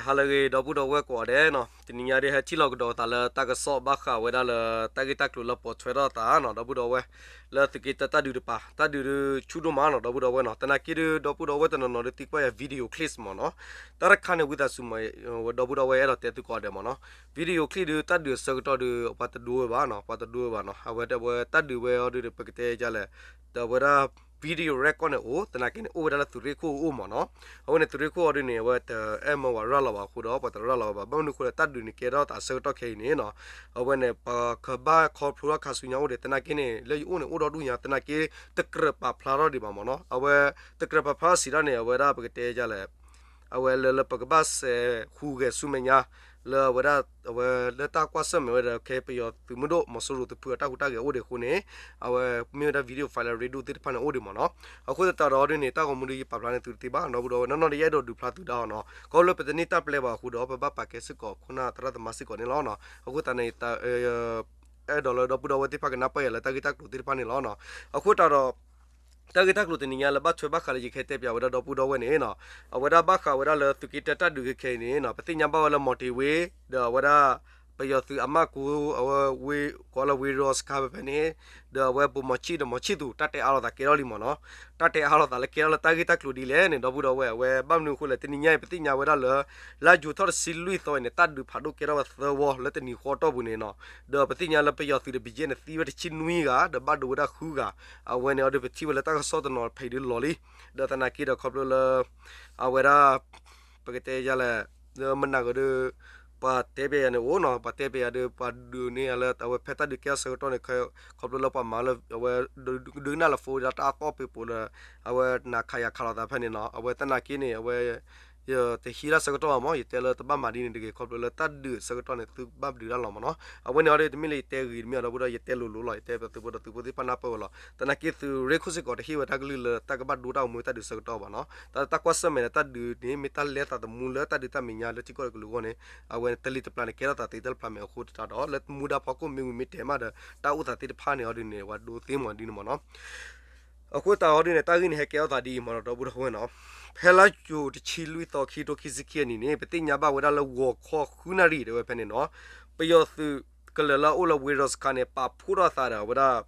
ဟါလၢအဂ့ၤ ဒီပုၢ်ဒီဝဲၢ်ကိးဂၤဒဲးနီၤ, တနံၤညါဒ်ဟဲထံၣ်လီၤကဒီးသးလၢတၢ်ကစီၣ်ဘၣ်ဃးဝဲဒၣ်လၢတၢ်ဂ့ၢ်တၢ်ကျိၤလၢပိာ်ထွဲထီၣ်သးနီၤ ဒီပုၢ်ဒီဝဲၢ်, လၢသုးက့တၢတၢ်ဒုးတပၤ တၢ်ဒုးဒုဆူၣ်ဒိၣ်မးနီၤ ဒီပုၢ်ဒီဝဲၢ်နီၤ, သနာ်က့ဒု ဒီပုၢ်ဒီဝဲၢ်တနီၤနီၤဒုသံကွၢ်ယၤ video clips မ့ၢ်နီၤ, တၢ်တခါန့ၣ်ဝံသးစူၤမး ဒီပုၢ်ဒီဝဲၢ်အဲၣ်ဒိးတဲသုကိးဂၤဒဲးမ့ၢ်နီၤ, video clip ဒုတၢ်ဒုးအဆၢကတီၢ်ဒု ပှၤတဒိဝဲဘၣ်နီၤ ပှၤတဒိဝဲဘၣ်နီၤ, အဝဲတဝဲတၢ်ဒုးဝဲအီၤဒုန့ၣ် ပကတဲယလဲၣ် ဒီးအဝဲဒၣ် video record န့ၣ်အိၣ် သနာ်က့န့ၣ် အိၣ်ဝဲဒၣ်လၢသုးရ့ၣ်ခိၣ်အအိၣ်မ့ၢ်နီၤ, အဝဲန့ၣ်သုးရ့ၣ်ခိၣ်အီၤဒုန့ၣ် အဝဲတအဲၣ်မၢဝဲရၤလီၤဘၣ်အဃိဒီး ပှၤတရၤလီၤဝဲဘၣ် ဘၣ်မနုၤအဃိလဲၣ် တၢ်ဒုးန့ၣ်ကဲထီၣ်သးအဆၢကတီၢ်ခဲအံၤန့ၣ်နီၤ, အဝဲန့ၣ် ပကဘၣ်ခီဖျိထီၣ်ခါဆူညါအိၣ်ဒံး သနာ်က့န့ၣ် လၢယအိၣ်န့ၣ်အိၣ်ဒီဒူၣ်ညါ သနာ်က့ တကြၢးပာ်ဖျါထီၣ်ဒံးဘၣ်မ့ၢ်နီၤ, အဝဲ တကြၢးပာ်ဖျါထီၣ်စံးထီၣ်န့ၣ် အဝဲဒၣ်ပကတဲယလဲၣ် အဝဲလၢလၢပကဘၣ်စဲးဟူးဂဲၤဆူမဲာ်ညါ လၢအဝဲဒၣ် အဝဲလၢတၢ်ကွၢ်ဆၢၣ်မဲာ်ဝဲဒီး ခဲပယီၤသုးမုၢ်ဒိၣ် မီၤစိရိၤသုးဖုအတၢ်ဟူးတၢ်ဂဲၤအိၣ်ဒံးအဃိန့ၣ် အဝဲမ့ၢ်ဝဲဒၣ် video file လၢရ့ဒိၣ်သ့ၣ်တဖၣ်န့ၣ်အိၣ်ဒံးမ့ၢ်နီၤ, အဃိသတးဒီးအီၤဒုန့ၣ် တၢ်ဂီၤမူဒုယပာ်ဖျါန့ၢ်သုတသ့ဘၣ် ဒီပုၢ်ဒီဝဲၢ် နီၢ်နီၢ်ဒီးယအဲၣ်ဒိးဒုးဖျါသုတၢ်အီၤနီၤ, ခီဖျိပတန့ၢ်တၢ်ပျဲဘၣ်အဃိဒီး ပဘၣ်ပာ်ကဲစ့ၢ်ကီးခိၣ်နၢ်သရၣ်သမါစ့ၢ်ကီးန့ၣ်လီၤနီၤ, အဃိသတးန့ၣ် အဲၣ်ဒိးလၢဒီပုၢ်ဒီဝဲၢ်သ့ၣ်တဖၣ်ကနၢ်ပၢၢ်ယၤလၢတၢ်ဂ့ၢ်တၢ်ကျိၤသ့ၣ်တဖၣ်န့ၣ်လီၤနီၤ, အဃိသတးဒီး တၢ်ဂ့ၢ်တၢ်ကျိၤတနံၤညါလၢဘၣ်ထွဲဘၣ်ဃးလၢယကဟဲတဲပၠးဝဲဒၣ်ဒီပုၢ်ဒီဝဲၢ်န့ၣ်နီၤ, အဝဲဒၣ်ဘၣ်ဃးဝဲဒၣ်လၢသုးက့တၢတၢ်ဒုးခဲခဲအံၤန့ၣ်နီၤ ပသ့ၣ်ညါဘၣ်ဝဲလၢမီၤတ့ၤဝ့ ဒီးအဝဲဒၣ် ပယီၤသုးအမၢ်ကူ အဝဲဝ့ ကိးလၢဝ့ရီစခါဖဲဖဲန့ၣ် ဒီးအဝဲပိာ်မီၤဆံၣ်ဒီးမီၤဆံၣ်သူး တၢ်တဲအါလိာ်သးကဲထီၣ်လံမ့ၢ်နီၤ, တၢ်တဲအါလိာ်သးလၢကဲထီၣ်လၢတၢ်ဂ့ၢ်တၢ်ကျိၤဒ်လဲၣ်န့ၣ် ဒီပုၢ်ဒီဝဲၢ် အဝဲဘၣ်မနုၤအဃိလဲၣ် တနံၤညါအံၤ ပသ့ၣ်ညါဝဲဒၣ်လၢ လါယူၤထီၣ်တဆံလွံၢ်သီအံၤန့ၣ် တၢ်ဒုးဖးဒိၣ်ကဲထီၣ်ဝဲသၢဝီလၢတနံၤဃီတီၢ်ပူၤန့ၣ်နီၤ, ဒီးပသ့ၣ်ညါလၢပယီၤသုးဒီး ဘီကၠ့ၣ် န့ၣ် သံဝဲတဆံနွံဂၤ ဒီးဘၣ်ဒိဝဲဒၣ်ဃုဂၤ, အဝဲန့ၣ်အီၤဒုးပထံၣ်ဝဲလၢတၢ်ကစီၣ်တနီၤဖဲအံၤဒုလီၤလံ, ဒီးသနာ်က့ဒီးခီဖျိလၢ အဝဲဒၣ် ပကတဲယလဲၣ် လၢမနၤကဒီး ပှၤတဲပယၤန့ၣ်အိၣ်နီၤ ပှၤတဲပယၤဒီး ပှၤဒုးန့ၢ်ယၤလၢ အဝဲဖဲတၢ်ဒုးကဲထီၣ်ဆၢကတီၢ်န့ၣ် ခီဖျိလၢပှၤမၤလၢ အဝဲ ဒုးကနၣ်လၢ phone ဒၣ်တၢ်အသီၣ်ပ့ၤပိာ်လၢ အဝဲနၤခးယၤခးလိာ်သးဖဲန့ၣ်နီၤ အဝဲသနာ်က့န့ၣ် အဝဲ ယတဟံးတၢ်ဆၢကတီၢ်ဘၣ်မး ယတဲလၢတဘၣ်မၤဒ်န့ၣ်တဂ့ၤ ခီဖျိလၢတၢ်ဒုးဆၢကတီၢ်န့ၣ် သုဘၣ်ဒုးတၢ်လီၤမးနီၤ အဝဲန့ၣ်အီၤဒီး တမ့ၢ်လၢယတဲဂ့ၤတမ့ၢ်အီၤဒီပုၢ်ဒီဝဲၢ် ယတဲလိၤလိၤလီၤ ယတဲပသုးဖိဒီးသုးဖိသ့ၣ်တဖၣ်နၢ်ပၢၢ်ဝဲလီၤ သနာ်က့သုးရ့ၣ်ခိၣ်စ့ၢ်ကီး တဟ့ၣ်ဝဲတၢ်ကလုၢ်လၢတၢ်ကဘၣ်ဒိတၢ်ဂီၤမူတၢ်ဒုးဆၢကတီၢ်ဘၣ်နီၤ တၢ်ကွၢ်ဆၢၣ်မဲာ်ဒီးတၢ်ဒုးန့ၣ် မ့ၢ်တၢ်လဲၤသးသမူလၢတၢ်ဒုးတၢ်မဲာ်ညါလၢထံကီၢ်ဒီးကလုာ်အဂီၢ်န့ၣ် အဝဲတလံၤတပျၢ်န့ၣ် ကဲထီၣ်သးသ့တၢ်တဖျၢၣ်မ့ၢ်အဃိသတးဒီး လၢမူဒါဖီခိၣ်မ့ၢ်ဝံၤမ့ၢ်တဲမးဒီး တၢ်အိၣ်သးသ့ၣ်တဖၣ်န့ၣ်အီၤဒ်န့ၣ် ဝဲဒိသ့မးဒ်န့ၣ်မးနီၤ အဃိသတးအီၤဒ်န့ၣ် တၢ်ဂ့ၢ်န့ၣ် ဟဲကဲထီၣ်သးဒ်အံၤမးဒီး ဒီပုၢ်ဒီဝဲၢ်နီၤ, ဖဲလါယူၤတဆံလွံၢ်သီခံထိခံဆံခံအနံၤန့ၣ် ပသ့ၣ်ညါဘၣ်ဝဲဒၣ်လၢဂီၤခီဃုနၣ်ရံၣ်တဲဝဲဖဲန့ၣ်နီၤ, ပယီၤသုးကလၢာ်လၢအအိၣ်လၢဝ့ၤရီစခါန့ၣ် ပာ်ဖှိၣ်ထီၣ်သးဒီးအဝဲဒၣ်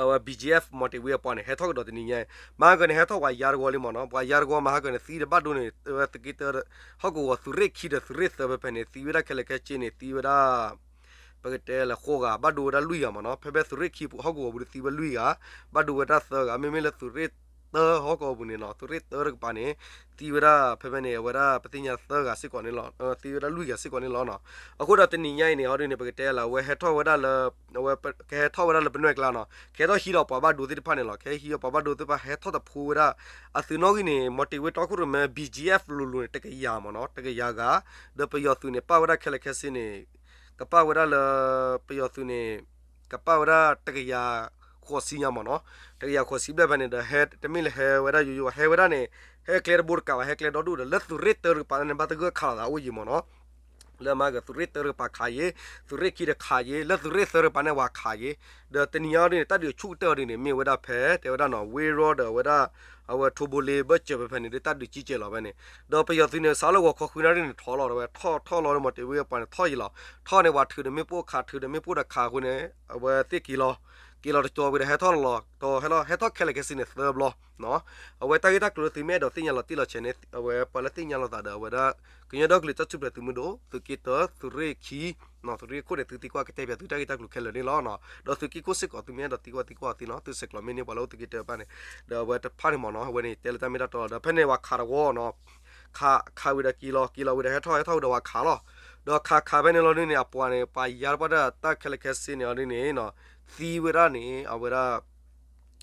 အဝဲ ဘီကၠ့ မီၤတ့ၤဝ့အပှၤန့ၣ် ဟဲထီၣ်ကဒီးတနံၤညါအံၤ, မဟါကန့ၣ် ဟဲထီၣ်ပှၤယါတဝီလံမးနီၤ, ပှၤယါတဝီမဟါကန့ၣ် သံဒီးဘၣ်ဒိန့ၣ် အဝဲသုးက့တၢ ဟီၣ်ကဝီၤသုးရ့ၣ်ခံဒီးသုးရ့ၣ်သၢဖဲဖဲန့ၣ် သံဝဲဒၣ်ခဲလၢာ်ခဲဆ့န့ၣ် သံဝဲဒၣ် ပကတဲလၢဃိးဂၤ ဘၣ်ဒိဝဲဒၣ်လွံၢ်ဂၤမးနီၤ, ဖဲဖဲသုးရ့ၣ်ခံဟီၣ်ကဝီၤပူၤဒီးသံဝဲလွံၢ်ဂၤ, ဘၣ်ဒိဝဲဒၣ်သၢဂၤ, မ့မ့ၢ်လၢသုးရ့ၣ်သၢဟီၣ်ကဝီၤပူၤန့ၣ်နီၤ, သုးရ့ၣ်သၢတကပၤန့ၣ် သံဝဲဒၣ်ဖဲဖဲန့ၣ် အဝဲဒၣ်ပသ့ၣ်ညါသၢဂၤစ့ၢ်ကီးန့ၣ်လီၤ, သံဝဲဒၣ်လွံၢ်ဂၤစ့ၢ်ကီးန့ၣ်လီၤနီၤ. အဃိဒီးတနံၤညါအံၤန့ၣ် ဟီဒ်န့ၣ် ပကတဲလၢ အဝဲဟဲထီၣ်ဝဲဒၣ်လၢ အဝဲကဟဲထီၣ်ဝဲဒၣ်လၢပနွဲၢ်ကျါနီၤ, ကဟဲထီၣ်ဟံးဒီးပှၤဘၣ်ဒိသ့ၣ်တဖၣ်န့ၣ်လီၤ, ကဟဲဟံးဒီးပှၤဘၣ်ဒိသ့ၣ်တဖၣ် ဟဲထီၣ်တဖိဝဲဒၣ် အသုးနီၣ်ဂံၢ်န့ၣ် မီၤတ့ၤဝ့တီခိၣ်ရိၣ်မဲ ဘီကၠ့ လိၤလိၤန့ၣ် တကယၤမးနီၤ, တကယၤဂၤ, ဒီးပယီၤသုးန့ၣ် ပာ်ဝဲဒၣ်ခဲလၢာ်ခဲဆ့န့ၣ် ကပာ်ဝဲဒၣ်လၢ ပယီၤသုးန့ၣ် ကပာ်ဝဲဒၣ်တကယၤဃိးဆံညါမးနီၤ, တကယၤဃိးဆံဘျဲၣ်ဖဲန့ၣ်ဒီး ဟဲတမ့ၢ်လၢဟဲဝဲဒၣ်ယိယိ ဟဲဝဲဒၣ်န့ၣ် ဟဲကျဲတဘိတကးဘၣ် ဟဲကျဲဒီဒူၣ်ဒီး လၢသုးရ့ၣ်တၢတကပၤန့ၣ် ဘၣ်သဂၢၢ်ခးလိာ်သးအိၣ်ယံၤမးနီၤ, လၢမၤကသုးရ့ၣ်တၢတကပၤခးယံၤ, သုးရ့ၣ်ခံဒီးခးယံၤ, လၢသုးရ့ၣ်သၢတကပၤန့ၣ် ဝဲခးယံၤ, ဒီးတနံၤညါအံၤဒ်န့ၣ် တၢ်ဒုးဆူၣ်ကတၢၢ်အီၤဒ်န့ၣ် မ့ၢ်ဝဲဒၣ်ဖဲ တဲဝဲဒၣ်နီၤ ဝ့ၢ်ရီဒီးဝဲဒၣ် အဝဲထိဘိလ့ဘၢၣ်စၢၤဖဲဖဲန့ၣ် ဒ်တၢ်ဒုးကံကဲၤလီၤဖဲန့ၣ်, ဒီးပယီၤသုးန့ၣ် စးလၢဂီၤခီဃုနၣ်ရံၣ်န့ၣ် ထီၣ်လီၤဒီးဝဲ ထီၣ်ထီၣ်လီၤဒီး မီၤတ့ၤဝ့ၢ်အပှၤန့ၣ် ထီၣ်ယံၤလီၤ, ထီၣ်န့ၣ် ပှၤထုးဒီးမ့ၣ်ပိၢ်ခး ထုးဒီးမ့ၣ်ပိၢ်ဒီးခးအဃိန့ၣ် အဝဲသ့ၣ်က့ၤလီၤ, က့ၤလီၤတကၠီဝံၤဒီး ဟဲထီၣ်လီၤ တီၤဟဲထီၣ် ဟဲထီၣ်ခဲလၢာ်ခဲဆ့န့ၣ် သၢဘျီ, အဝဲတၢ်ဂ့ၢ်တၢ်ကျိၤလၢသုမ့ၢ်အဲၣ်ဒိးသ့ၣ်ညါလီၤတံၢ်လီၤဆဲးန့ၣ် အဝဲပှၤလၢသ့ၣ်ညါလိာ်သးဒီးအဝဲဒၣ် ကညီဒီကလုာ်တၢ်ထူၣ်ဖျဲးသုးမုၢ်ဒိၣ် သုးက့တၢ သုးရ့ၣ်ခံ သုးရ့ၣ်ခိၣ်န့ၣ် သုသံကွၢ်ကတဲပၠးသုတၢ်ဂ့ၢ်တၢ်ကျိၤခဲလၢာ်န့ၣ်လီၤ. ဒီးသုးက့ခိၣ်စ့ၢ်ကီး သုမ့ၢ်အဲၣ်ဒိးသံကွၢ်သံကွၢ်အီၤသ့နီၤ, သုဆဲးကျိးမ့ၢ်န့ၢ်ပှၤလၢအိၣ်သုးက့တၢအပၢ်န့ၣ်, ဒီးအဝဲတဖၣ်န့ၣ်မ့ၢ်နီၤ အဝဲန့ၣ်တဲလၢတၢ်မ့ၢ်တၢ်တီလီၤ. ဒီးဖဲန့ၣ်ပှၤခးတဝီနီၤ, ခး ခးဝံၤဒီးက့ၤလီၤ, က့ၤလီၤဝံၤဒီးဟဲထီၣ် ဟဲထီၣ်ဝံၤဒီးပှၤခးလီၤ. ဒီးခးခးဖဲန့ၣ်လီၤဒ်န့ၣ် အပှၤန့ၣ် ပှၤယါတပှၢ်တၢ်ခဲလၢာ်ခဲဆ့န့ၣ်လီၤဒ်န့ၣ်နီၤ, သံဝဲဒၣ်န့ၣ် အဝဲဒၣ်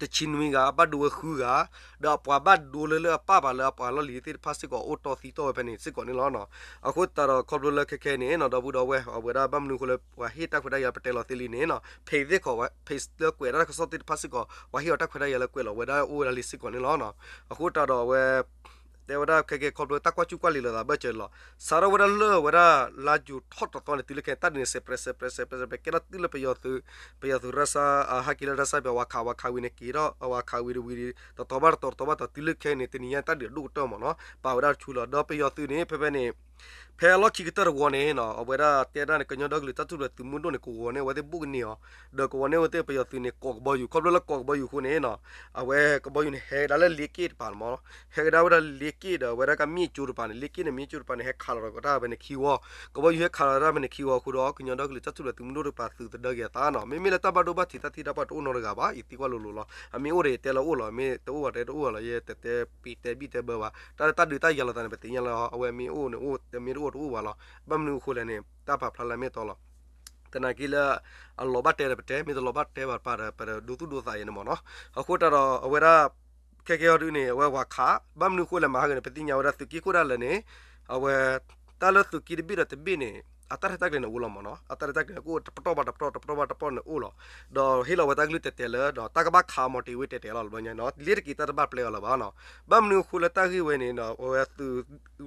တဆံနွံဂၤ, ဘၣ်ဒိဝဲဃုဂၤ, ဒီးအပှၤဘၣ်ဒိလၢလၢအပၢ်ပှၤလၢအပှၤလီၢ်လံၤသ့ၣ်တဖၣ်စ့ၢ်ကီး အိၣ်တီသံတီၢ်ဝဲဖဲန့ၣ်စ့ၢ်ကီးန့ၣ်လီၤ. အဃိသတးဒီးခီဖျိလၢခဲခဲအံၤန့ၣ်နီၤ ဒီပုၢ်ဒီဝဲၢ် အဝဲဒၣ်ဘၣ်မနုၤအဃိလၢပှၤဟ့ၣ်တၢ်ခွဲးတၢ်ယာ်ပတဲလီၤသ့လံန့ၣ်နီၤ, ဖဲသ့ၣ်ခီ ဖဲလၢကွဲးဒၣ်တၢ်ကစီၣ်သ့ၣ်တဖၣ်စ့ၢ်ကီး ပှၤဟ့ၣ်အီၤတၢ်ခွဲးတၢ်ယာ်လၢကွဲးလီၤဝဲဒၣ်အိၣ်ဝဲဒၣ်လံစ့ၢ်ကီးန့ၣ်လီၤ. အဃိသတးဒီးအဝဲ တဲဝဲဒၣ်ခဲကဲခီဖျိတၢ်ကွၢ်ကူၣ်ကွၢ်လံလိာ်သးဘၢၣ်စၢၤလီၤ. စးထီၣ်ဝဲဒၣ်လၢဝဲဒၣ် လါယူၤထီၣ်တသီန့ၣ် တုၤလၢခဲန့ၣ် တၢ်ဒုးန့ၣ် စဲးပြဲး စဲးပြဲး စဲးပြဲး စဲးပြဲး ကဲထီၣ်တုၤလၢပယီၤသုး, ပယီၤသုးရၢစါ ဟဲက့ၤလၢရၢစါပယီၤ ဝၤခး ဝၤခးဝံၤန့ၣ် က့ၤထီၣ် ဝၤခးဝံၤတဝံၤ တတီၤဘၣ်တတီၤ တတီၤဘၣ်တတီၤ တုၤလၢခဲန့ၣ် တနံၤညါတၢ်ဒုးဒိၣ်ကတၢၢ်မ့ၢ်နီၤ ပာ်ဝဲဒၣ်တဆူလီၤ. ဒီးပယီၤသုးန့ၣ် ဖဲဖဲန့ၣ် ဖဲအလီၢ်ခံကတၢၢ်တဝီန့ၣ်နီၤ အဝဲဒၣ်တဲဒၣ်န့ၣ် ကညီဒီကလုာ်တၢ်ထူၣ်ဖျဲးသုးမုၢ်ဒိၣ်န့ၣ် ကဝီၤန့ၢ်အဝဲသ့ၣ်ဘူးကန့ၢ်အီၤ, ဒီးကဝီၤန့ၢ်အဝဲသ့ၣ်ပယီၤသုးန့ၣ် ကိးကဘီယူၤ ခီဖျိလၢကိးကဘီယူၤအဃိန့ၣ်နီၤ အဝဲကဘီယူၤန့ၣ် ဟဲကဒါလၢလ့က့ၣ်တပၤန့ၣ်မ့ၢ်နီၤ ဟဲကဒါဝဲဒၣ်လ့က့ၣ်ဒီး အဝဲဒၣ်ကမ့ၢ်ကၠိတပၤန့ၣ် လ့က့ၣ်န့ၣ် မ့ၢ်ကၠိတပၤန့ၣ် ဟဲခးလီၤဒီးကတၢ်ဖဲန့ၣ်ခံဝီ, ကဘီယူၤဟဲခးလီၤတၢ်ဖဲန့ၣ်ခံဝီအဃိဒီး ကညီဒီကလုာ်တၢ်ထူၣ်ဖျဲးသုးမုၢ်ဒိၣ်တကပၤသုးသဒၢက့ၤအသးနီၤ မ့မ့ၢ်လၢတၢ်ဘၣ်ဒိဘၣ်ထံးတၢ်သံတၢ်ပှၢ်တအိၣ်နီတဂၤဘၣ် ယသံကွၢ်လိၤလိၤလီၤ. အမ့ၢ်အိၣ်ဒီးယတဲလၢအိၣ်လီၤ မ့ၢ်တအိၣ်ဘၣ်တဲတအိၣ်ဘၣ်လီၤ ယတတဲပံၤတဲဘံၣ်တဲဘၢဘၣ် တၢ်လၢတၢ်ဒုးတၢ်ယၤလိာ်သးန့ၣ် ပသ့ၣ်ညါလၢ အဝဲမ့ၢ်အိၣ်န့ၣ်အိၣ် တမ့ၢ်တအိၣ်တအိၣ်ဘၣ်လီၤ. ဘၣ်မနုၤအဃိလဲၣ်န့ၣ် တၢ်ပာ်ဖျါလၢအမ့ၢ်အတီလီၤ. သနာ်က့လၢ အလီၤဘၣ်တဲဒီးပတဲ မ့ၢ်တလီၤဘၣ်တဲဘၣ်တပၤဒီး ပဒိသူၣ်ဒိသးယဲန့ၣ်မ့ၢ်နီၤ. အဃိတၢ်ဒီးအဝဲဒၣ် ခဲကဲအီၤဒုန့ၣ် အဝဲဝၤခး ဘၣ်မနုၤအဃိလဲၣ်မၤဟါဂ့ၤန့ၣ် ပသ့ၣ်ညါဝဲဒၣ်သုးက့ခိၣ်ဒၣ်လဲာ်န့ၣ် အဝဲ တၢ်လၢသုးက့တဘ့ၣ်ဒီးတဘ့ၣ်န့ၣ် အတၢ်ရဲၣ်တၢ်ကျဲၤန့ၣ်အိၣ်လီၤမ့ၢ်နီၤ အတၢ်ရဲၣ်တၢ်ကျဲၤန့ၣ် ကအိၣ်တပတီၢ်ဘၣ်တပတီၢ် တပတီၢ်ဘၣ်တပတီၢ်န့ၣ်အိၣ်လီၤ. ဒီးဟ့ၣ်လီၤဝဲတၢ်ကလုၢ်တဲာ်တဲာ်လၢ ဒီးတၢ်ကဘၣ်ခးမီၤတ့ၤဝ့တဲာ်တဲာ်လီၤ လၢညါနီၤ လ့တက့ၤတၢ်တဘၣ်ပျဲအီၤလၢၤဘၣ်နီၤ. ဘၣ်မနုၤအဃိလၢတၢ်ဂ့ၢ်ဝဲန့ၣ် အဝဲသုး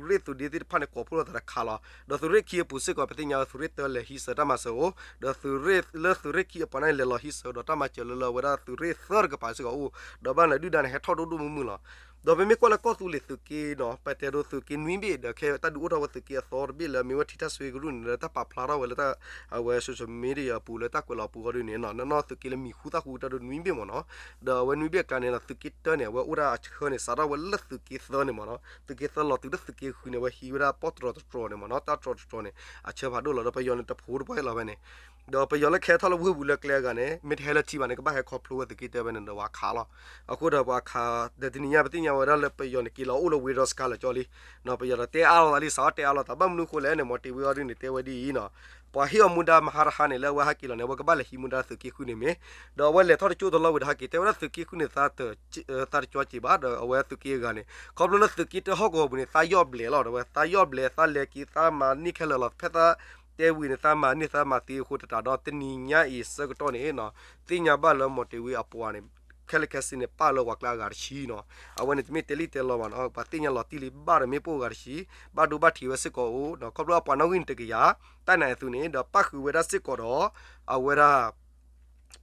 ရ့ၣ်သုးဒ့သ့ၣ်တဖၣ်န့ၣ် ကိးဖှိၣ်လိာ်သးဒီးခးလီၤ ဒီးသုးရ့ၣ်ခံအပူၤစ့ၢ်ကီး ပသ့ၣ်ညါဝဲသုးရ့ၣ်သၢလဲၤဟံးဆၢတၢ်မၤစၢၤအိၣ် ဒီးသုးရ့ၣ်လၢသုးရ့ၣ်ခံအပူၤန့ၣ် လဲၤလီၤဟံးဆၢဒီးတၢ်မၤစၢၤလၢလၢဝဲဒၣ်သုးရ့ၣ်သၢတကပၤစ့ၢ်ကီးအိၣ် ဒီးဘၣ်န့ၣ်ဒုၣ်ဒါန့ၣ် ဟဲထီၣ်ဒိၣ်ဒိၣ်မုၢ်မုၢ်လီၤ. ဒီးပမ့ၢ်ကွၢ်လၢကီၢ်သူလ့ၤသုးက့နီၤ ပတဲဒိသုးက့နွံဘ့ၣ်ဒီး ခဲတၢ်ဒုးအိၣ်ထီၣ်ဝဲသုးက့အသီတဘ့ၣ်လၢအမ့ၢ်ဝဲထံထၣ်စွ့ကရူၢ်န့ၣ် လၢတၢ်ပာ်ဖျါထီၣ်ဝဲလၢ အဝဲ social media အပူၤလၢတၢ်ကွဲးလီၤအပူၤအီၤဒ်န့ၣ်နီၤ နီၢ်နီၢ်သုးက့လၢမံၤဟူသၣ်ဟူကတၢၢ်ဒ်နွံဘ့ၣ်မ့ၢ်နီၤ. ဒီးအဝဲနွံဘ့ၣ်အကျါန့ၣ်နီၤ သုးက့တၢန့ၣ် အဝဲအိၣ်ဒၣ်အဆၢန့ၣ် စးထီၣ်ဝဲလၢသုးက့သၢန့ၣ်မ့ၢ်နီၤ သုးက့သၢလီၤတုၤလၢသုးက့ဃုန့ၣ် အဝဲဟံးဝဲဒၣ်ပီၣ်တြီၤတတြီၤန့ၣ်မ့ၢ်နီၤ တၢ်တြီၤတတြီၤန့ၣ် အဆၢဖးဒိၣ်လီၤ ဒီးပယီၤန့ၣ်တဖိတပှဲၤလီၤဖဲန့ၣ် ဒီးပယီၤလၢကဟဲထီၣ်လၢဝ့ၢ်ပူၤလၢကျဲအဂၤန့ၣ် မ့ၢ်တဟဲလၢထံဘၣ်န့ၣ် ကဘၣ်ဟဲခီဖျိဝဲသုးက့တၢဖဲန့ၣ်ဒီးပှၤခးလီၤ. အဃိဒီးပှၤခး ဒီးတနံၤညါပသ့ၣ်ညါဝဲဒၣ်လၢပယီၤန့ၣ် က့ၤလီၤအိၣ်လၢဝ့ၢ်ဒီစကါလၢာ်ကၠီလံ ပယီၤဒီးတဲအါလိာ်သးလံ စးထီၣ်တဲအါလိာ်သး ဘၣ်မနုၤအဃိလဲၣ်န့ၣ် မီၤတ့ၤဝ့အီၤဒ်န့ၣ် တဲဝဲဒ်အံၤနီၤ ပှၤဟ့ၣ်အီၤမူဒါမဟါတဟါန့ၣ် လၢအဝဲဟဲက့ၤလီၤန့ၣ် အဝဲကဘၣ်လဲၤဟံးမူဒါသုးက့ဃုန့ၣ်မ့ၢ် ဒီးအဝဲလဲၤထီၣ်တကၠိတလီၢ်ဝံၤဒီးဟဲက့ၤ တဲဝဲဒၣ်သုးက့ဃုန့ၣ် သးတကၠီက့ၤဘၣ် ဒီးအဝဲသုးက့အဂၤန့ၣ် ခီဖျိလၢသုးက့တၢဟီၣ်ကဝီၤပူၤန့ၣ် သးယီၣ်ဘျဲးလီၤ ဒီးအဝဲသးယီၣ်ဘျဲး သးလဲၤက့ၤ သးမၤန့ၢ်ခဲလၢာ်လီၤ ဖဲသးတဲဝံၤန့ၣ် သးမၤန့ၢ်သးမၤသ့အဃိတတးဒီး တနံၤညါအံၤဆၢကတီၢ်န့ၣ်နီၤ သ့ၣ်ညါဘၣ်လၢမီၤတ့ၤဝ့အပှၤန့ၣ် ခဲလၢာ်ခဲဆ့န့ၣ် ပာ်လၢပှၤကျါအဂၤတဆံနီၤ အဝဲန့ၣ်တမ့ၢ်တဲလံတဲလီၤဘၣ်နီၤ ပှၤသ့ၣ်ညါလီၤတံၢ်လံ ဘၣ်ဒီးမ့ၣ်ပိၢ်အဂၤတဆံ ဘၣ်ဒိဘၣ်ထံးဝဲစ့ၢ်ကီးအိၣ် ခီဖျိအပှၤနီၣ်ဂံၢ်န့ၣ်တကယၤ တၢ်နးအသုးန့ၣ် ဒီးပၣ်ဃုာ်ဝဲဒၣ်စ့ၢ်ကီးဒီး အဝဲဒၣ်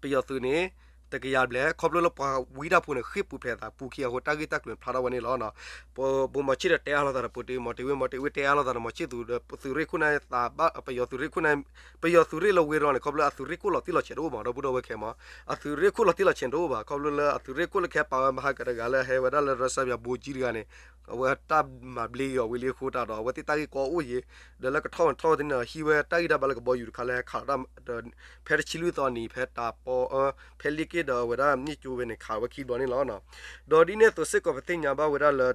ပယီၤသုးန့ၣ် တကယၤဘျဲၣ် ခီဖျိလၢပှၤဝံတၢ်ဖိန့ၣ် ဃ့ၢ်ပူၤဖျဲးသး ပူၤခံအဃိ တၢ်ဂ့ၢ်တၢ်ကျိၤန့ၣ်ဖျါထီၣ်ဝဲန့ၣ်လီၤ. ပ ဗိုလ်မှူးချစ် ဒီးတဲအါလိာ်သးဒီး ဗိုလ်မှူးတ့ၤဝ့ မီၤတ့ၤဝ့ တဲအါလိာ်သးဒီး မီၤချစ်သူ ဒီးသုးရ့ၣ်ခိၣ်နၢ်သးဘၣ် ပယီၤသုးရ့ၣ်ခိၣ်နၢ် ပယီၤသုးရ့ၣ်လၢဝ့ၢ်ရီန့ၣ် ခီဖျိအသုးရ့ၣ်ခိၣ်လီၤတံၢ်လီၤဆဲးတအိၣ်ဘၣ် ဒီပုၢ်ဒီဝဲၢ်ခဲမး အသုးရ့ၣ်ခိၣ်လီၤတံၢ်လီၤဆဲးတအိၣ်ဘၣ် ခီဖျိလၢအသုးရ့ၣ်ခိၣ်လၢကဟဲပာ်ဝဲမဟါကတဂၤလၢဟဲဝဲဒၣ်လၢရၢစၢဘၣ် ဗိုလ်ကြီး တဂၤန့ၣ် အဝဲတၢ်မၤဘျ့က့ၤအီၤဝံၤလံအဃိတၢ်ဒီး အဝဲသ့ၣ်တၢ်ဂ့ၢ်ကီအိၣ်ယံၤ ဒီးလၢကထီၣ်ထီၣ်ဝဲသ့ၣ်န့ၣ် ဟံးဝဲတၢ်ဂံၢ်တၢ်ဘါလၢကဘီယူၤတခါလၢဟဲခးတၢ် ဖဲတဆံလွံၢ်သီနံၤ ဖဲတၢ်ပီ ဖဲလ့ၣ်က့ၣ်ဒီးအဝဲဒၣ်မ့ၣ်ကၠိဝဲန့ၣ် ခးဝဲခံဘျီန့ၣ်လီၤ. ဒီးဒ်န့ၣ်အသိးစ့ၢ်ကီးပသ့ၣ်ညါဘၣ်ဝဲဒၣ်လၢ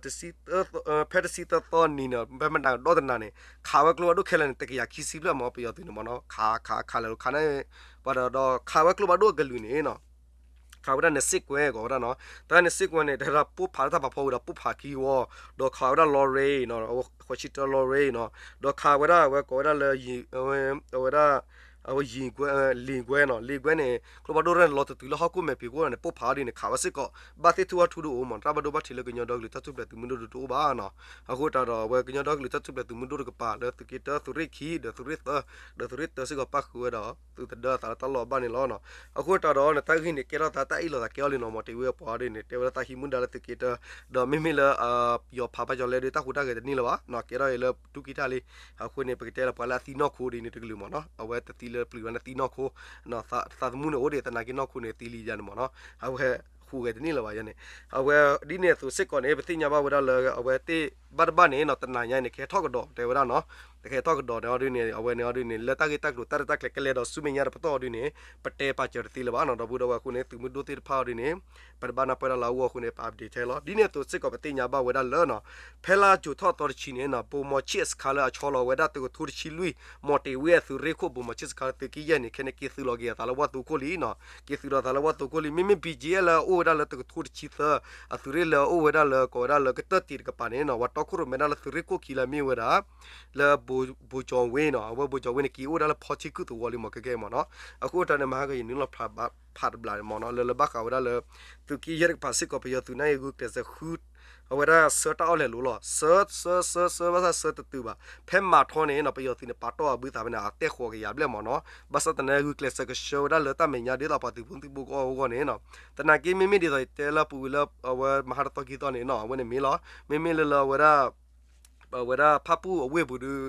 ဖဲတဆံသၢသီနံၤန့ၣ် ဖဲမနၤကဒီသနၤန့ၣ် ခးဝဲကျိဖးဒိၣ်ခဲလၢာ်န့ၣ် တကယၤခံဆံဖျၢၣ်မး ပယီၤသုးန့ၣ်မးနီၤ ခးခးခးလဲၤလိာ်ခးန့ၣ် ပှၤဒီးဒီးခးဝဲကျိဖးဒိၣ်အကလုာ်န့ၣ်နီၤ ခးဝဲဒၣ်န့ၣ်စ့ၢ်ကီးဝဲကိးဝဲဒၣ်နီၤ တၢ်န့ၣ်စ့ၢ်ကီးဝဲန့ၣ် တၢ်ပိၢ်ဖးလၢတၢ်ပာ်ဖှိၣ်ဝံၤဒီးပိၢ်ဖးခံဝီ ဒီးခးဝဲဒၣ်လီရ့နီၤ ဃိးဆံတၢလီရ့နီၤ ဒီးခးဝဲဒၣ်အဝဲကိးဝဲဒၣ်လၢ အဝဲဒၣ် အဝဲယံၤကွဲ လံၤကွဲနီၤ လံၤကွဲန့ၣ် ကျိဖးဒိၣ်ရဲၣ်န့ၣ်လီၤတတုၤလၢဟီၣ်ခိၣ်မဲာ်ဖံးခိၣ်န့ၣ် ပိၢ်ဖးဒ်န့ၣ် ခးဝဲစ့ၢ်ကီး ဘၣ်သ့ၣ်ထူၣ်ဝၣ်ထူတအိၣ်မး တၢ်ဘၣ်ဒိဘၣ်ထံးလၢကညီဒီကလုာ်တၢ်ထူၣ်ဖျဲးသုးမုၢ်ဒိၣ်တအိၣ်ဘၣ်နီၤ အဃိတၢ်ဒီးအဝဲကညီဒီကလုာ်တၢ်ထူၣ်ဖျဲးသုးမုၢ်ဒိၣ်တကပၤလၢသုးက့တၢ သုးရ့ၣ်ခံ ဒီးသုးရ့ၣ်သၢ ဒီးသုးရ့ၣ်သၢစ့ၢ်ကီးပၣ်ဃုာ်ဝဲဒီး သုးသဒၢအသးလၢတၢ်လီၢ်ဘၣ်န့ၣ်လီၤ. အဃိတၢ်ဒီးန့ၣ် တၢ်ဂ့ၢ်န့ၣ် ကဲထီၣ်သးတၢ်အ့ၣ်လိာ်သးကဲအီၤလံနီၤ မီၤတ့ၤဝ့အပှၤဒ်န့ၣ် တဲဝဲဒၣ်သးဟံးမူဒါလၢသုးက့တၢ ဒီးမ့မ့ၢ်လၢ ယီၤဖးဘၣ်ယီၤလဲဒီး တၢ်ဟူးတၢ်ဂဲၤတန့ၢ်လၢၤဘၣ်နီၤ ကဲထီၣ်အံၤလၢတူၢ်ကံၢ်တၢ်လံ အဃိန့ၣ် ပကတဲလၢပှၤလၢအသံနီၢ်ခိဒ်န့ၣ်တကလုာ်မးနီၤ အဝဲတသံလၢပျုၤဘၣ်န့ၣ်သံနီၢ်ခိ သးသမူန့ၣ်အိၣ်ဒံး သနာ်က့နီၢ်ခိန့ၣ်သံလံယၤန့ၣ်မးနီၤ အဝဲဟူးဂဲၤတန့ၢ်လၢၤဘၣ်ယၤန့ၣ် အဝဲဒ်န့ၣ်အသိးစ့ၢ်ကီးန့ၣ် ပသ့ၣ်ညါဘၣ်ဝဲဒၣ်လၢ အဝဲသ့ၣ်ဘၣ်တဘၣ်န့ၣ်နီၤ တနၤညါန့ၣ် ကဟဲထီၣ်ကဒီးတဲဝဲဒၣ်နီၤ ကဟဲထီၣ်ကဒီးန့ၣ်အီၤဒ်န့ၣ် အဝဲန့ၣ်အီၤဒ်န့ၣ် လၢတၢ်ဂ့ၢ်တၢ်ကျိၤတၢ်ရဲၣ်တၢ်ကျဲၤကလဲၤဒီးဆူမဲာ်ညါတပတီၢ်အီၤဒ်န့ၣ် ပတဲပာ်စၢၤတသ့လၢၤဘၣ်နီၤ ဒီပုၢ်ဒီဝဲၢ်အဃိန့ၣ် သုးမုၢ်ဒိၣ်သ့ၣ်တဖၣ်အီၤဒ်န့ၣ် ပတဘၣ်နၢ်ပၢၢ်တၢ်လၢအဂီၢ်အဃိန့ၣ် ပ update ထဲလီၤ ဒ်န့ၣ်အသိးစ့ၢ်ကီးပသ့ၣ်ညါဘၣ်ဝဲဒၣ်လၢနီၤ ဖဲလါယူၤထီၣ်သီတဆံန့ၣ်နီၤ ဘိၣ်မီၤဆ့ၣ်အစခါလၢအဆီလီၤဝဲဒၣ်တကထိတဆံလွံၢ် မီၤတ့ၤဝ့အသုးရ့ၣ်ခိၣ် ဘိၣ်မီၤဆ့ၣ်စခါလၢသုးက့ယဲၢ်န့ၣ် ခဲန့ၣ်က့ၤသုးလီၤက့ၤအသးလၢဝၣ်သိခိၣ်လံနီၤ က့ၤသုးလီၤသးလၢဝၣ်သိခိၣ်လံ မ့မ့ၢ် ဘီၣ်ကၠီၣ်ဝ့ လၢအအိၣ်ဝဲဒၣ်လၢတကထိတဆံသၢ အသုးရ့ၣ်လၢအအိၣ်ဝဲဒၣ်လၢကိးဝဲဒၣ်လၢကတၢၢ်တံးတကပၤန့ၣ်နီၤ ပှၤတီခိၣ်ရိၣ်မဲဒၣ်လၢသုးရ့ၣ်ခိၣ်ခံလၢအမ့ၢ်ဝဲဒၣ် လၢ ဘိၣ်ကၠီၣ်ဝ့နီၤ အဝဲဘိၣ်ကၠီၣ်ဝ့န့ၣ် က့ၤအိၣ်ဝဲဒၣ်လၢဖီထံခုၣ်သဝီလံမး ခဲကဲမးနီၤ အဃိတၢ်န့ၣ် မဟါကယနုာ်လီၤဖးတဘျီန့ၣ်မးနီၤ လၢလၢဘၣ်ဃးဝဲဒၣ်လၢ သုးက့ယဲၢ်တကပၤစ့ၢ်ကီး ပယီၤသုးနၢ်အံၤဂုာ်ကျဲးစၢးဃု အဝဲဒၣ်ဆှၢတၢ်အီၣ်လဲၤလိၤလီၤ. ဆှၢ ဆှၢ ဆှၢ ဆှၢ ဘၣ်ဆၣ်ဆှၢတတုၤဘၣ်. ဖဲမၤထီန့ၣ်နီၤ ပယီၤသုးန့ၣ် ပာ်တီၢ်အဘုသးဖဲန့ၣ် အတဲဃီၤကယၤဘျဲၣ်မ့ၢ်နီၤ. ဘၣ်ဆၣ်သနာ်က့ ဂုာ်ကျဲးစၢးကဆှၢဝဲဒၣ်လၢတၢ်မဲာ်ညါဒ်သိးပှၤသုးဖိသုးဖိကအီၣ်အဂီၢ်န့ၣ်နီၤ. သနာ်က့ မ့မ့ၢ်ဒ်သိးယတဲလၢပူၤဝံၤလၢ အဝဲမဟါတသီခံသီန့ၣ်နီၤ အဝဲန့ၣ်မ့ၢ်လီၤ. မ့မ့ၢ်လၢလၢအဝဲဒၣ် အဝဲဒၣ်ဖၣ်ပူၣ်အဝ့ၢ်ပူၤဒီး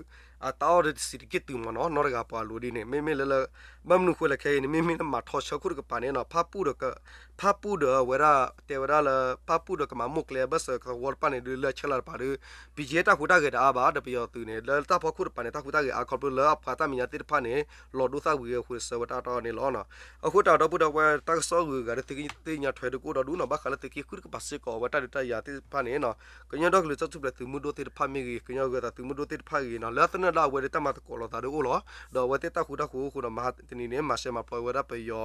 အတၢ်အီၣ်ဒီးတစံးတက့ၢ်တုၤမ့ၢ်နီၤ နီတဂၤပှၤအလိၤဒ်န့ၣ် မ့မ့ၢ်လၢလၢ ဘၣ်မနုၤဃိလဲၣ်ခဲအံၤန့ၣ် မ့မ့ၢ်လၢမၤထီဆၢခိၣ်တကပၤန့ၣ်နီၤ ဖၣ်ပူၣ်ဒီး ဖၣ်ပူၣ်ဒီးအဝဲဒၣ် တဲဝဲဒၣ်လၢ ဖၣ်ပူၣ်ဒီးကမၤမိၢ်ကျဲဘၣ်စၢၤသဝီတဖၣ်န့ၣ် ဒုးလၢဆဲးလၤတပၤဒီး ပံၤကဲတၢ်ဟူးတၢ်ဂဲၤတအါဘၣ် ဒီးပယီၤသုးန့ၣ် လၢတၢ်ဖီခိၣ်တပၤန့ၣ် တၢ်ဟူးတၢ်ဂဲၤအါခီဖျိလၢအပှၤတၢ်မဲာ်ညါသ့ၣ်တဖၣ်န့ၣ် လီၤဒိသၣ်ဝံၤအဃိန့ၣ် ဆှၢဝဲတၢ်အီၣ်န့ၣ်လီၤ. အဃိတၢ်ဒီပုၢ်ဒီဝဲၢ်တၢ်ကစီၣ်ဂုၤဂၤဒီးသုကသ့ၣ်ညါထွဲဒုးကအိၣ်ဒီးဒူၣ်နီၤ ဘၣ်ဃးလၢသုးက့ဃုတကပၤစ့ၢ်ကီး အဝဲတၢ်ဒုးတၢ်ယၤသ့ၣ်တဖၣ်န့ၣ်နီၤ ကညီဒီကလုာ်တၢ်ထူၣ်ဖျဲးသုးမုၢ်ဒိၣ်သ့ၣ်တဖၣ်မ့ၢ်ဂ့ၤ ကညီဂၤသးသုးမုၢ်ဒိၣ်သ့ၣ်တဖၣ်ဂ့ၤနီၤ လၢသနၢၣ်ဒၣ်အဝဲဒီးတၢ်မၤသကိးလိာ်သးဒီးအိၣ်လီၤ. ဒီးအဝဲသ့ၣ်တၢ်ဃူတၢ်ဃူအဃိဒီး မဟါတနံၤန့ၣ် မၤရှဲမၤပျီဝဲဒၣ်ပယီၤ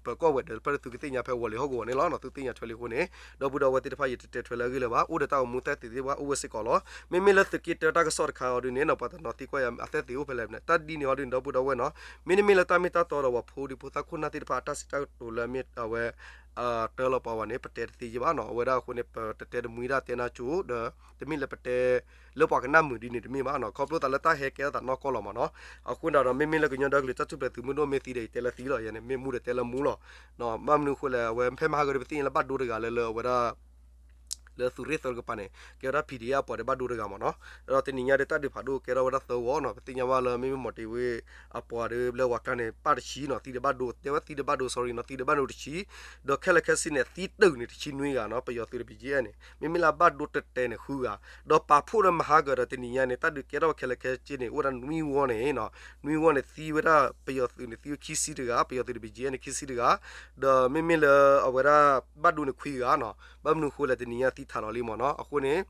ပၢၤကီၢ်ဝဲၤဒၢးတဖၣ်ဒီးသုကသ့ၣ်ညါဖဲဝီၤလံၤဟီၣ်ကဝီၤန့ၣ်လီၤ. သုသ့ၣ်ညါထွဲလံအဃိန့ၣ် ဒီပုၢ်ဒီဝဲၢ်သ့ၣ်တဖၣ် ယတတဲထွဲလၢအဂ့ၢ်လၢၤဘၣ် အိၣ်ဒီးတၢ်အိၣ်မူသ့ၣ်တဖၣ်အိၣ်ဝဲစ့ၢ်ကီးလီၤ. မ့မ့ၢ်လၢသုးက့တၢတၢ်ကစီၣ်တခါအီၤဒ်န့ၣ်နီၤ ပှၤတနီၤသံကွၢ်ယၤအသ့ၣ်သ့ၣ်အိၣ်ဖဲလဲၣ်န့ၣ် တၢ်ဒ်န့ၣ်အီၤဒ်န့ၣ် ဒီပုၢ်ဒီဝဲၢ်နီၤ မ့တမ့ၢ်လၢတၢ်မ့ၢ်တၢ်တီဒီးပှၤဖိဒံဖိသၣ်ခိၣ်နၢ်သ့ၣ်တဖၣ်အတၢ်စံးတၢ်ကတိၤလၢအမ့ၢ်အဝဲ တၢလီၤပှၤဝဲန့ၣ် ပတဲတသ့ယံဘၣ်နီၤ အဝဲဒၣ်အဃိန့ၣ် ပတတဲတမှံဒၣ်တဲနၢ်ကၠိ ဒီး တမ့ၢ်လၢပတဲ လၢပှၤကနၣ်မုာ်ဒ်န့ၣ်တမ့ၢ်ဘၣ်နီၤ ခီဖျိသးလၢတၢ်ဟဲကဲထီၣ်သးနီၢ်ကီၢ်လီၤမ့ၢ်နီၤ. အဃိန့ၣ်ဒီး မ့မ့ၢ်လၢကညီဒီကလုာ်တၢ်ထူၣ်ဖျဲးသုးမုၢ်ဒိၣ်မ့ၢ်သံဒီး ယတဲလၢသံလီၤ ယဲန့ၣ် မ့ၢ်မူဒီးတဲလၢမူလီၤ. ဘၣ်မနုၤအဃိလဲၣ် အဝဲဖဲမဟါဂၤဒီး ပသ့ၣ်ညါလၢဘၣ်ဒိတဂၤလၢလၢအဝဲဒၣ် လၢသုးရ့ၣ်သၢတကပၤန့ၣ် ကဲဝဲဒၣ် PDF အပှၤဒီးဘၣ်ဒိတဂၤမ့ၢ်နီၤ. ဒီးတနံၤညါဒီးတၢ်ဒုးဖးဒိၣ်ကဲထီၣ်ဝဲဒၣ်သၢဂီၤနီၤ ပသ့ၣ်ညါဘၣ်လၢမ့မ့ၢ်မီၣ်တ့ၢ်ဝ့ၢ်အပှၤဒီးလၢဝၤကျါန့ၣ် ပၣ်တဆံနီၤ သံဒီးဘၣ်ဒိ တဲဝဲသံဒီးဘၣ်ဒိ sorry နီၤ သံဒီးဘၣ်ဒိတဆံ ဒီးခဲလၢာ်ခဲဆ့န့ၣ် သံတုာ်န့ၣ်တဆံနွံဂၤနီၤ ပယီၤသုးဒီး ပယီၤ BGF န့ၣ် မ့မ့ၢ်လၢအဘၣ်ဒိတတဲန့ၣ်ဃုဂၤ ဒီးပာ်ဖှိၣ်ဒီးမဟါကဒီးတနံၤညါန့ၣ် တၢ်ဒုးကဲထီၣ်ခဲလၢာ်ခဲဆ့န့ၣ် အိၣ်ဝဲဒၣ်နွံဝီန့ၣ်နီၤ နွံဝီန့ၣ် သံဝဲဒၣ်ပယီၤသုးန့ၣ် သံဝဲခံဆံတဂၤ ပယီၤသုးဒီး BGF န့ၣ် ခံဆံတဂၤ ဒီးမ့မ့ၢ်လၢအဝဲဒၣ်ဘၣ်ဒိန့ၣ်ခွံဂၤနီၤ ဘၣ်မနုၤအဃိလဲၣ် တနံၤညါသံထးလီၤလံမ့ၢ်နီၤ အဃိန့ၣ်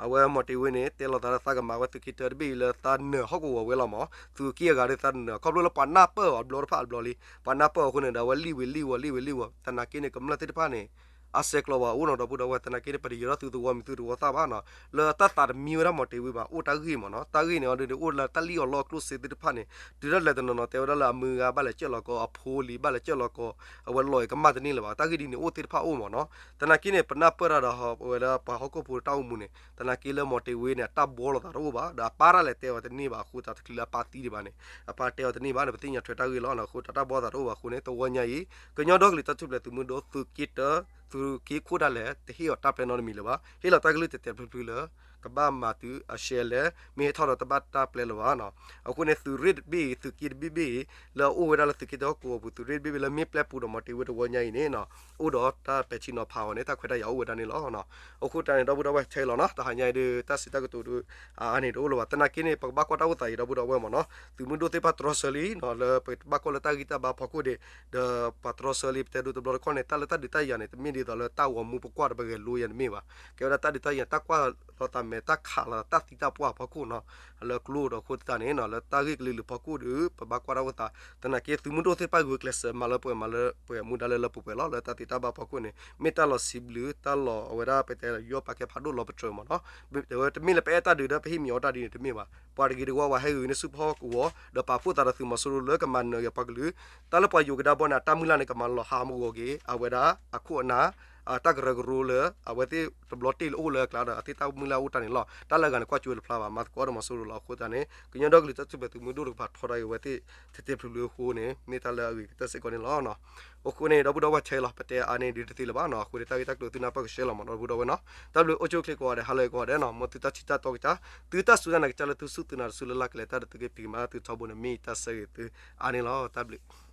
အဝဲမီၣ်တ့ၢ်ဝ့ၢ်န့ၣ် တဲလီၤသးလၢသးကမၤဝဲသုးက့တၢတဘ့ၣ်အံၤလၢသးနၢၤဟီၣ်ကဝီၤဝဲလီၤမ့ၢ် သုးက့အဂၤဒီးသးနၢၤ ခီဖျိလၢပှၤနၢ်ပၢၢ်အီၤတဘျီတဖၣ်တဘျီလံ ပှၤနၢ်ပၢၢ်အီၤအဃိန့ၣ်ဒီး အဝဲလံၣ်ဝံၤလံၣ်ဝီၤ လံၣ်ဝံၤလံၣ်ဝီၤ သနာ်က့န့ၣ် ကမျၢၢ်သ့ၣ်တဖၣ်န့ၣ် အဆဲးကျိးဝဲအိၣ်နီၤ ဒီပုၢ်ဒီဝဲၢ် သနာ်က့န့ၣ် ပတယၢၤထီၣ်သုသဝီမံၤသုသဝီသၣ်ဘၣ်နီၤ လၢတၢ်သးတမံဝဲဒၣ်မီၣ်တ့ၢ်ဝ့ၢ်ဘၣ် အိၣ်တၢ်ဂ့ၢ်မ့ၢ်နီၤ တၢ်ဂ့ၢ်န့ၣ်အီၤဒ်န့ၣ် အိၣ်လၢတၢ်လံၣ်အီၣ်လီအီၣ်ကျိၣ်စ့သ့ၣ်တဖၣ်န့ၣ် တုၤဒၣ်လဲာ်တနီၤနီၤ တဲဝဲဒၣ်လၢအမုၢ်ဂၤဘၣ်လဲၤကၢၢ်လီၤကီး အဖိလံၤဘၣ်လဲၤကၢၢ်လီၤကီး အဝဲလီၤအံၤကမၣ်တန့ၢ်လၢၤဘၣ် တၢ်ဂ့ၢ်ဒ်န့ၣ် အိၣ်သ့ၣ်တဖၣ်အိၣ်မ့ၢ်နီၤ သနာ်က့န့ၣ် ပနၢ်ပၢၢ်တၢ်ဒီးဝဲဒၣ်ပှၤဟီၣ်ခိၣ်ဖိတၢ်အိၣ်မူန့ၣ် သနာ်က့လၢမီၣ်တ့ၢ်ဝ့ၢ်န့ၣ် အတၢ်ဘှီလိာ်သးတအိၣ်ဘၣ် ဒီးအပၢ်တၢ်လဲၤတဲအီၤတန့ၢ်ဘၣ် အဃိသတးတချုးလၢအပၢ်သံဒံးဘၣ်န့ၣ် အပၢ်တဲအီၤတန့ၢ်ဘၣ်န့ၣ် ပသ့ၣ်ညါထွဲတၢ်ဂ့ၢ်လီၤ အဃိတၢ်ဘှီသးတအိၣ်ဘၣ်အဃိန့ၣ် သဝီညါအံၤ ကညီဒီကလုာ်တၢ်ထူၣ်ဖျဲးသုးမုၢ်ဒိၣ် သုးက့တၢ သုးက့ခိၣ်ဒၣ်လဲာ် တဟ့ၣ်အီၤတၢ်ပျဲနီတမံၤလၢၤဘၣ် ဟ့ၣ်လီၤတၢ်ကလုၢ်တဲာ်တဲာ်ဖျုးဖျုးလၢ ကဘၣ်မၤသုးအရှဲလဲၣ် မ့ၢ်ဟ့ၣ်ထီၣ်ဒီးတဘၣ်တၢ်ပျဲလၢၤဘၣ်နီၤ အဃိန့ၣ် သုးရ့ၣ်တဘ့ၣ်အံၤ သုးက့တဘ့ၣ်ဘ့ၣ်အံၤ လၢအအိၣ်ဝဲဒၣ်လၢသုးက့တၢဟီၣ်ကဝီၤပူၤ သုးရ့ၣ်တဘ့ၣ်ဘ့ၣ်လၢမ့ၢ်ပျဲပူၤဒီးမီၣ်တ့ၢ်ဝ့ၢ်တဝီညါအံၤန့ၣ်နီၤ အိၣ်ဒီးတၢ်ပဲာ်ထံနီၤဖးအီၤန့ၣ် တၢ်ခွဲးတၢ်ယာ်အိၣ်ဝဲဒၣ်န့ၣ်လီၤ. အဃိတၢ်န့ၣ် ဒီပုၢ်ဒီဝဲၢ်ထဲလီၤနီၤ တဟါညါအံၤဒီး တၢ်စံးတၢ်ကတိၤဒီး အါန့ၣ်တအိၣ်လၢၤဘၣ် သနာ်က့န့ၣ် ပကဘၣ်ကွၢ်တၢ်အိၣ်သးအံၤ ဒီပုၢ်ဒီဝဲၢ်မ့ၢ်နီၤ သုးမုၢ်ဒိၣ်သ့ၣ်တဖၣ်တြီဆၢလံနီၤ လၢပဘၣ်ကွၢ်လၢတၢ်ဂံၢ်တၢ်ဘါဖီခိၣ်ဒီး ဒီးပှၤတြီဆၢလံ ပတဲဒိတဘျီတခီၣ်န့ၣ် တၢ်လၢတၢ်ဒုးတၢ်ယၤန့ၣ် တမ့ၢ်ဒ်သိးလၢတၢ်ဂီၤမူပကွၢ်ဒီးပဂဲၤလိယဲန့ၣ်တမ့ၢ်ဘၣ် ကဲဝဲဒၣ်တၢ်ဒုးတၢ်ယၤ တၢ်ကွၢ်လိာ်သးမဲာ် တၢ်ခးလိာ်သး တၢ်သံတၢ်ပှၢ်ဖီခိၣ်နီၤ လၢကျိဒီးအဃိသတးန့ၣ်နီၤ လၢတၢ်ဂ့ၢ်ကလုာ်လုာ်ဖီခိၣ်ဒီး ပဘၣ်ကွၢ်တၢ်အိၣ်သး သနာ်က့သုးမုၢ်ဒိၣ်သ့ၣ်တဖၣ်ဂုာ်ကျဲးစၢးမၤလၢပှဲၤမၤလၢပှဲၤမူဒါလၢလၢပှဲၤပှဲၤလီၤ လၢတၢ်သံတၢ်ဘၣ်ဖီခိၣ်န့ၣ် မ့ၢ်တၢ်လီၤစံးဘျုး တၢ်လီၤအဝဲဒၣ်ပတဲလၢယီၢ်ပာ်ကဲဖးဒိၣ်လီၤပတြၢၤမ့ၢ်နီၤ တမ့ၢ်လၢပအဲၣ်တၢ်ဒုးဒီးပဟ့ၣ်မံၤအီၣ်တၢ်ဒ်န့ၣ်တမ့ၢ်ဘၣ် ပှၤတဂ့ၤတဝါဝဲဟဲဂ့ၤန့ၢ်ဆူၣ်ဖီကဝီၤ ဒီးပာ်ဖှိၣ်သးဒီးသုးမီၤစိရိၤလၢကမၤနၢၤက့ၤပှၤကလုာ် တၢ်လၢပှၤယိၤကဒါဘီန့ၣ် အတၢ်မုၢ်လၢ်န့ၣ် ကမၤလီၤဟးမဂီၤက့ၤ အဝဲဒၣ်အခိၣ်အနၢ် အတၢ်ကရၢကရိလၢ အဝဲသ့ၣ်တဘျီတ့ၢ်လၢအိၣ်လၢအကျါဒီး အသ့ၣ်တၢ်မုၢ်လၢ်အိၣ်တၢ်န့ၣ်လီၤ. တၢ်လၢအဂၤန့ၣ် ကွၢ်ကၠိဝဲတဖျါဘၣ် မၤသကိးဒီးမီၤစိရိၤလီၤ. အဃိသတးန့ၣ် ကညီဒီကလုာ်တၢ်ထူၣ်ဖျဲးသုးမုၢ်ဒိၣ်တကပၤထီဒါက့ၤဝဲသ့ၣ် ထဲထဲဖျုးဖျုးအဃိန့ၣ် မ့ၢ်တၢ်လၢအဂ့ၤကတၢၢ်စ့ၢ်ကီးန့ၣ်လီၤ. အဃိန့ၣ် ဒီပုၢ်ဒီဝဲၢ်ထဲလီၤ ပတဲအါန့ၢ်ဒ်တသ့လၢၤဘၣ်နီၤ. အဃိန့ၣ် တၢ်ဂ့ၢ်တၢ်ကျိၤသုနၢ်ပၢၢ်ကဆှဲလီၤမး ဒီပုၢ်ဒီဝဲၢ်နီၤ. တၢ်ဘျုးအိၣ်ဆူၣ်အိၣ်ချ့ကိးဂၤဒဲး ဟါလၢအဂ့ၤကိးဂၤဒဲးနီၤ. မ်သုတၢ်ထံၣ်တၢ်တီကစၢ် သုတၢ်စူၢ်တၢ်နာ်ကစၢ်လၢသုစူၢ်သုနာ်တစူၢ်လၢ်လၢ်ကလဲာ် တၢ်ဒုးသုက့ၤဖံးကမၤသုထီဘိန့ၣ် မ့ၢ်တၢ်ဆၢဂ့ၤသုအါန့ၣ်လီၤ. တၢ်ဘျုး